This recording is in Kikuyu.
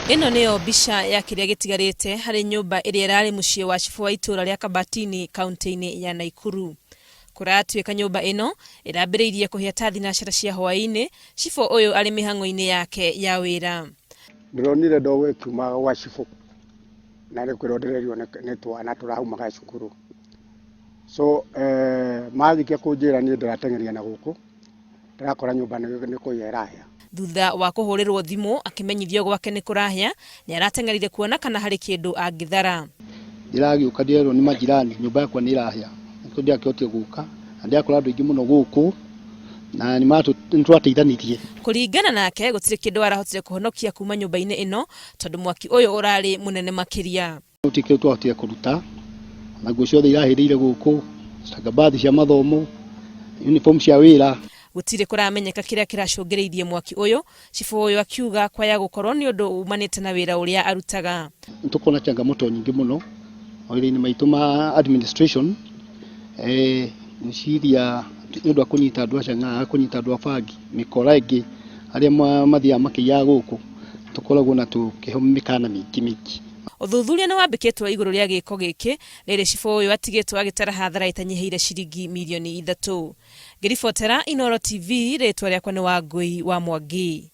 Ĩno nĩyo mbica ya kĩrĩa gĩtigarĩte harĩ nyũmba ĩrĩa ĩrarĩ mũciĩ wa cibũ wa itũũra rĩa Kabatini kaunti-inĩ ya Naikuru. Kũratuĩka nyũmba ĩno ĩrambĩrĩirie kũhĩa ta thinacara cia hwaĩ-inĩ, cibũ ũyũ arĩ mĩhang'o-inĩ yake ya wĩra. Ndĩronire ndogo ĩkiuma gwa cibũ na nĩ kwĩrwo ndĩrerirwo nĩ twana tũraumaga cukuru. So marĩkia kũnjĩra niĩ ndĩrateng'eria na gũkũ ndĩrakora nyũmba nĩ kũhĩa ĩrahĩa. Thutha wa kũhũrĩrwo thimũ akĩmenyithio gwake nĩ kũrahĩa, nĩ arateng'erire kuona kana harĩ kĩndũ angĩthara. Ndĩragĩũka ndĩrerwo nĩ majirani nyũmba yakwa nĩ ĩrahĩa, nĩkĩo ndĩrakĩhotire gũka na ndĩrakora andũ aingĩ mũno gũkũ na nĩ twateithanirie. Kũringana nake gũtirĩ kĩndũ arahotire kũhonokia kuma nyũmba-inĩ ĩno tondũ mwaki ũyũ ũrarĩ mũnene makĩria. Gũtirĩ kĩndũ twahotire kũruta, ona nguo ciothe irahĩrĩire gũkũ, stakabadhi cia mathomo, uniform cia wĩra. Gũtirĩ kũramenyeka kĩrĩa kĩracũngĩrĩirie mwaki ũyũ, cibũ ũyũ akiuga kwaya gũkorwo nĩ ũndũ umanĩte na wĩra ũrĩa arutaga. Nĩ tũkoragwo na changamoto nyingĩ mũno mawĩra-inĩ maitũ ma administration, ngwĩciria nĩ ũndũ wa kũnyita andũ a chang'aa, kũnyita andũ a bangi, mĩkora ĩngĩ, arĩa mathiaga makĩiyaga gũkũ, tũkoragwo na tũkĩheo mĩkana mĩingĩ mĩingĩ. Ũthuthuria nĩ wambĩkĩtwo igũrũ rĩa gĩko gĩkĩ, rĩrĩ cibũ ũyũ atigĩtwo agĩtara hathara ĩtanyihĩire ciringi mirioni ithatũ. Ngĩribotera Inooro TV, rĩtwa rĩakwa nĩ Wangũi wa Mwangi.